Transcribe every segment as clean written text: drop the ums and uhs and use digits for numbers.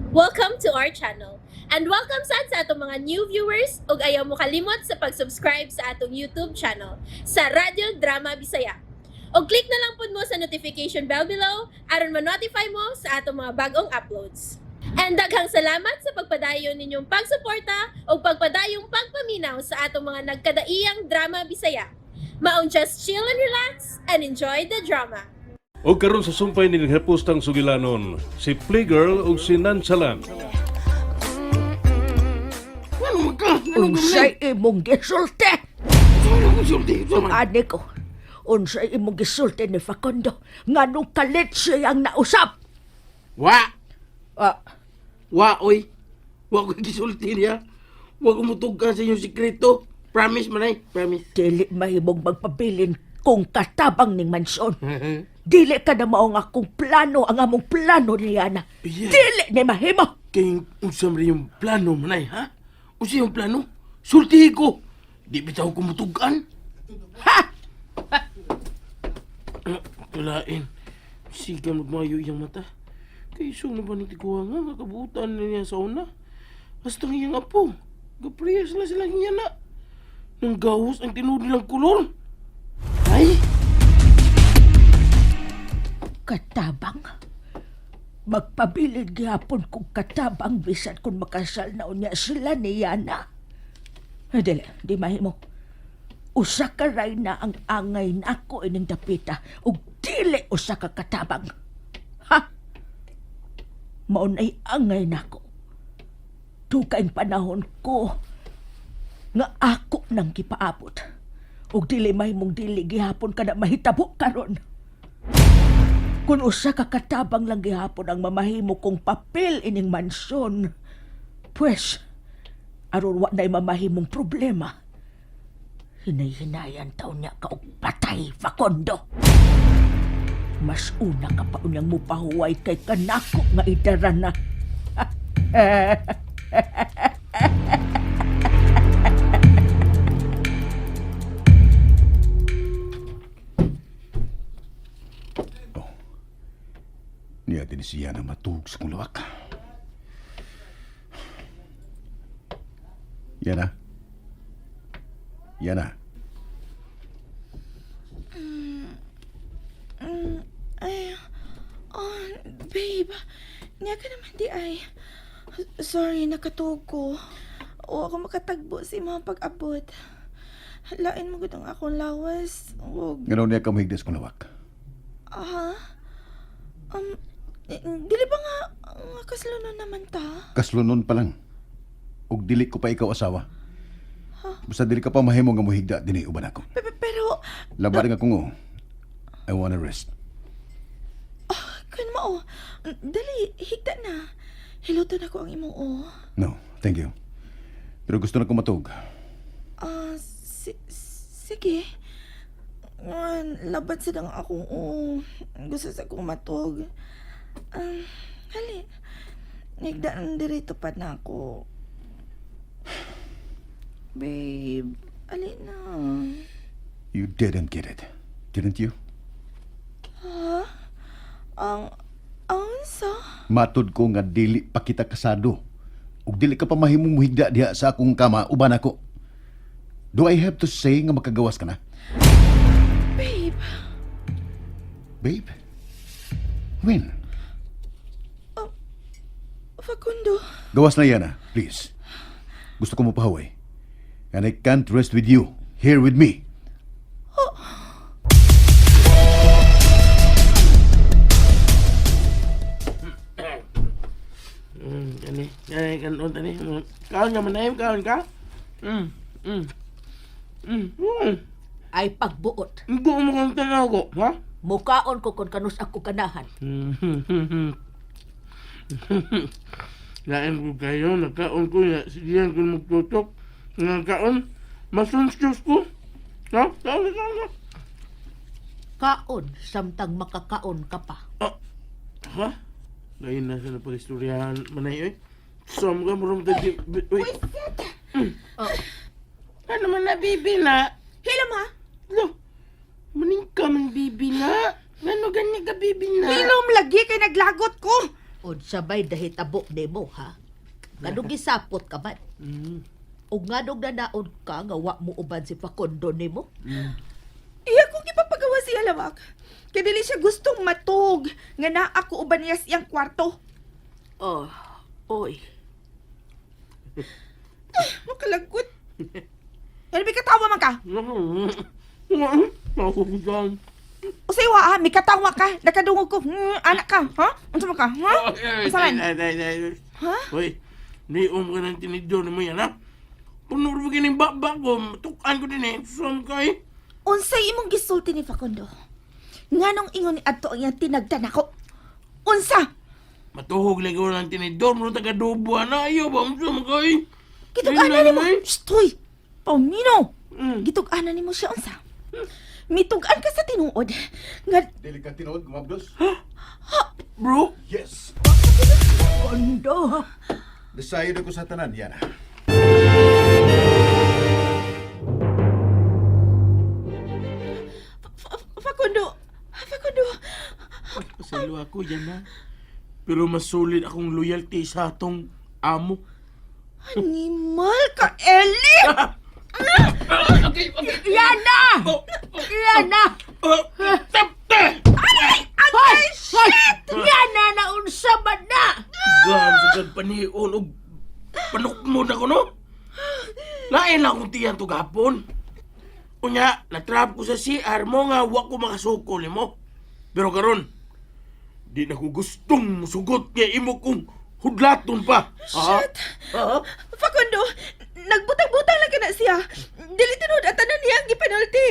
Welcome to our channel. And welcome sad sa atong mga new viewers ug ayaw mo kalimot sa pag-subscribe sa atong YouTube channel sa Radyo Drama Bisaya. Og click na lang pud mo sa notification bell below aron ma-notify mo sa atong mga bagong uploads. And daghang salamat sa pagpadayon ninyong pagsuporta ug pagpadayong pagpaminaw sa atong mga nagkadaiyang drama Bisaya. Maong just chill and relax and enjoy the drama. O karon sa sumpay ni hapustang sugilanon, si Playgirl ug si Nansalan. Ano man ka? Ano ka man? Unsay imong gisulti? Ano ko sulti? Ani ko. Unsay imong gisulti ni Facundo? Nganong kalit siyang nausap? Wa! Ah, Wa, oy. Wa ko gisulti niya. Wa ko mutugka sa inyong sikreto. Promise man ay. Promise. Dili mahimong magpabilin kung katabang ning mansyon. Dili ka na mao nga akong plano ang among plano ni Yana. Yeah. Dili ni mahimo. Kay unsa man yung plano man ay, ha? Unsa yung plano? Sulti ko. Di bitaw ko mutugan. Ha! Ah, Kalain. Siga magmayo iyang mata. Kay isong na ba ni tiguha nga kakabutan na niya sa una? Hasta ang iyang apo. Gapriyas na sila niya na. Nang gawas ang tinuod nilang kolor. Ay! Katabang? Magpabilin gihapon kung katabang bisan kung makasal na unya sila ni Yana. Ay, dili, di mahimo. Usa ka na ang angay nako ining dapita ug dili usa ka katabang. Ha? Maunay angay nako. Tukaing panahon ko nga ako nang gipaabot. Ug dili mahimong dili gihapon kada mahitabo karon. Kung usa ka katabang lang gihapon ang mamahimo kong papel ining mansyon, pues, aron wa na'y mamahimong problema. Hinay-hinayan taon niya ka og patay, Facundo. Mas una ka pa unyang mupahuway kay kanako nga idara na. Niya din siya na matug sa kong lawak. Yana. Yana. Ay, oh, babe. Niya ka naman di ay. Sorry, nakatuog ko. O ako makatagbo sa imong pag-abot. Lain mo gud ang akong lawas. Og, Ngano niya ka mahigda sa kong lawak? ah, dili ba nga, nga kaslunon naman ta? Kaslunon pa lang. Ug dili ko pa ikaw asawa. Basta dili ka pa mahimo nga mohigda dinhi uban ako. Pero, Labar nga kung oh. I wanna rest. kun mao, dali, higda na. Hiluton ako ang imong o. No, thank you. Pero gusto na ko matug. Ah, sige. Labat sa lang ako. Oh, gusto sa kong matog. Hali. Nigdaan dirito pa na ako. Babe, ali na. You didn't get it, didn't you? Ha? Ang unsa? Matud ko nga dili pa kita kasado. Ug dili ka pa mahimong muhigda diha sa akong kama uban ako. Do I have to say nga makagawas ka na? Babe, Babe? When? Facundo. Gawas na yan, ah. Please. Gusto ko mapahaway. And I can't rest with you. Here with me. Kani, kani, kanon, tani. Kaon ka man ay, kaon ka. Ay pagbuot. Hindi mo kang tanaw ko, ha? Mukaon ko kung kanus ako ganahan. Lain ko kayo, nagkaon ko, na, sigihan ko magtutok. Nagkaon, masunsyos ko. Ha? Kaon, kaon, kaon. Kaon samtang makakaon ka pa. Ah, ha? Lain na sa napag-istoryahan, manay, oy. Som ka, murong tagi. Uy. Oh, Ano man na, bibi na? Hila ma. Lo, maning ka man, bibi na. Ngano ganyan ka, bibi na? Hilom lagi kay naglagot ko. Unsa bay dahitabo nimo ha? Nganong gisapot ka man? Ug nganong nanaon ka nga wa mo uban si Facundo nimo? Iya kong gipapagawa siya lawak. Kay dili siya gustong matug nga naa ko uban niya sa iyang kwarto. Oh, oy. Makalagkot. Ano may katawa man ka? Nakukusan. Usay wa ha, may katawa ka. Nakadungog ko. Anak ka, ha? Unsa man ka, ha? Unsa man? Ha? Hoy, niom ka ng tinidor mo yan, ha? Puno ba kining bakbak ko? Tukan ko din eh. Susam ka eh. Unsay imong gisulti ni Facundo? Nganong ingon ni adto ang iyang tinagdan ako? Unsa? Matuhog lagi ko ng tinidor mo taga-dubo, na. Ayaw ba? Unsa ka eh? Gitug-ana nimo. Shh, tuy. Paumino. Mm. Gitug-ana nimo siya unsa? Mitug-an ka sa tinuod. Nga Dili ka tinuod, gumabdos? Bro, Yes. Kondo. Desayo ko sa tanan, Yana. Facundo, Facundo. pasalo ako yan ha. Pero mas solid akong loyalty sa atong amo. Animal ka, Ellie! Okay, okay. Yana! Oh, Yana! oh, tap, tap. Hoy! Hoy! Yana na unsa man na? Gam sa kag panion og panukmod ako no. Lain lang akong tiyan to gapon. Unya, natrap ko sa CR mo nga wa ko makasukol nimo. Pero karon, di na ko gustong musugot kay imo kong hudlaton pa. Shit! Ha? Facundo, nagbutang-butang lang ka na siya. Dili tinuod at tanan niya ang gipenalty.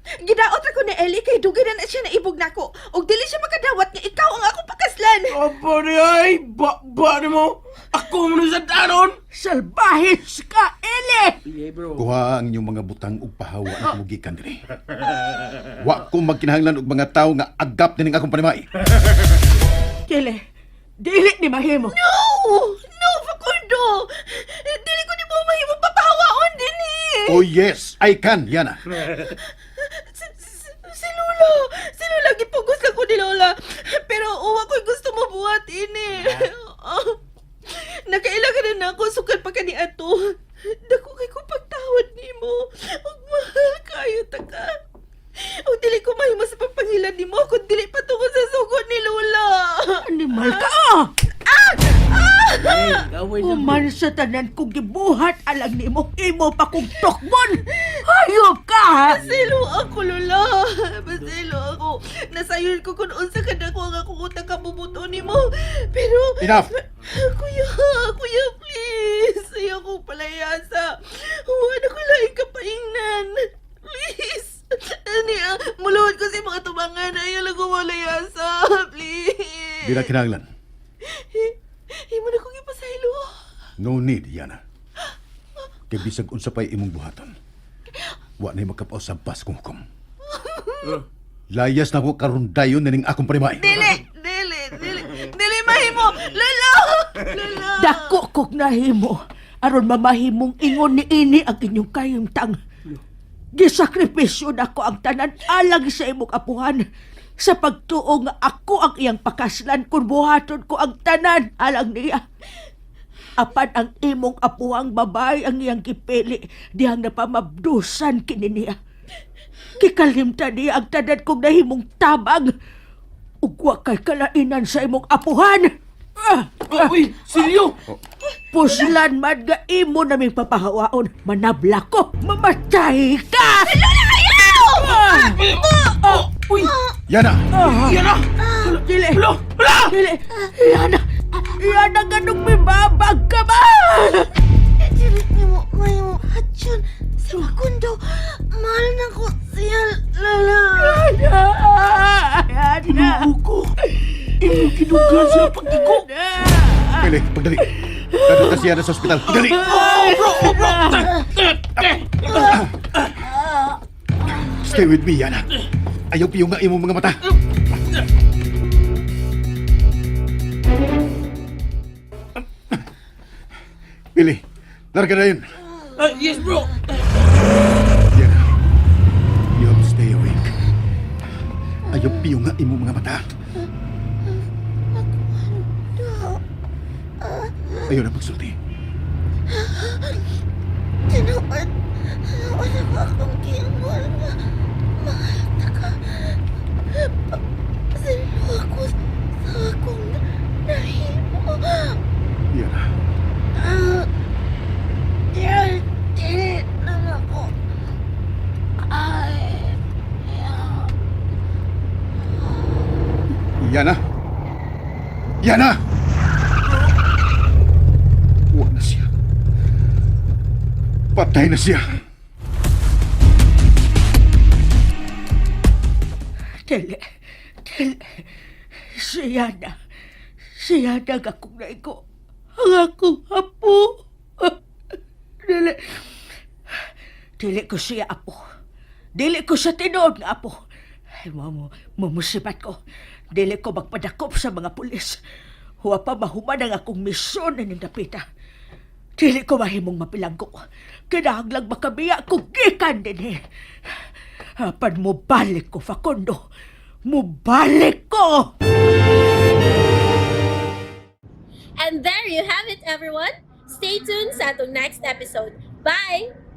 Gidaot ra ko ni Ellie kay dugay na na siya naibog nako. Og dili siya makadawat nga ikaw ang akong pakaslan. Apa ni ay, ba ni mo. Ako mo sa danon. Salbahis ka, Eli! Yeah, bro. Kuha ang inyong mga butang ug pahawa na kumugikan diri. Wa ko magkinahanglan og mga tawo nga agap nining akong panimay. Dili. Dili ni mahimo. No! No, Facundo! Dili ko nimo mahimo papahawaon dinhi. Oh yes, I can, Yana. Si Lola! Si Lola, gipugos lang ko ni Lola. Pero uwa ko'y gusto mo buhat ini. Nakaila ka na na ako, sukad pa ka ni ato. Dako kay ko pagtawad nimo. Ug mahal kayo ta ka. Ug dili ko mahimo sa pagpangilan nimo kung dili pa tungod sa sugod ni Lola. Animal ka! Ah! Gawin Human sa tanan kong gibuhat alang nimo, imo pa kong tukmon! Hayop ka! ha? Paselo ako, Lola. Paselo ako. Nasayon ko kung unsa ka dako ang akong utang kabubuto nimo. Pero Enough! Kuya, kuya, please. Ayaw kong palayasa. Huwag na ko laing kapaingnan. Please. Ani, muluhod ko si mga tubangan. Ayaw lang ko malayasa. Please. Di na kinahanglan. Imo na kong ipasaylo. No need, Yana. Kay bisag unsa pa'y imong buhaton. Wa na'y makapaw sa bas kong hukom. Layas na ko karon dayon nining akong panimay. Dili, dili, dili. Dili mahimo. Lolo! Lolo! Dako kog nahimo aron mamahimong ingon ni ini ang inyong kahimtang. Gisakripisyo nako ang tanan alang sa imong apuhan sa pagtuo nga ako ang iyang pakaslan kung buhaton ko ang tanan alang niya. Apan ang imong apuhang babae ang iyang gipili dihang napamabdusan kini niya. Kikalimtan niya ang tanan kong nahimong tabang ug wa kay kalainan sa imong apuhan. Ah! Oh, uy, seryo? Puslan man nga imo naming papahawaon. Manabla ko, mamatay ka! Lola, ayaw! Ah! Oh, uy, Yana! yan na. Dili! Hala, hala! Dili! Yana! Yana, ganong mibabag ka ba? Dili nimo mahimo hatyon si Facundo. Mahal na ko siya, Lola. Yana! Yana! Tinuo ko. Imong kidugan sa pagkigo. Pili, pagdali. Dadto ka siya sa ospital. Pagdali! Oh, bro, oh, bro. Stay with me, Yana. Ayaw piyo nga imong mga mata. Pili, larga na yun. Ah, yes, bro. Yana, you have to stay awake. Ayaw piyo nga imong mga mata. Ayaw na pagsulti. Tinuod, tinuod ang akong giingon nga mahal ta ka. Pasilo ako sa akong nahimo. Yana. Ah, dili, dili na ako. Ay, yeah. Yana! Yana! Wa na siya. Patay na siya. Dili, dili. Siya na. Siya na ang akong naigo. Ang akong apo. Dili. Dili ko siya apo. Dili ko siya tinuod nga apo. Ay, mamo, mamusibat ko. Dili ko magpadakop sa mga pulis. Huwa pa mahuman ang akong misyon na nindapita. Dili ko mahimong mapilanggo. Kinahanglang makabiya ko gikan din eh. Apan mobalik ko, Facundo. Mobalik ko! And there you have it, everyone. Stay tuned sa atong next episode. Bye!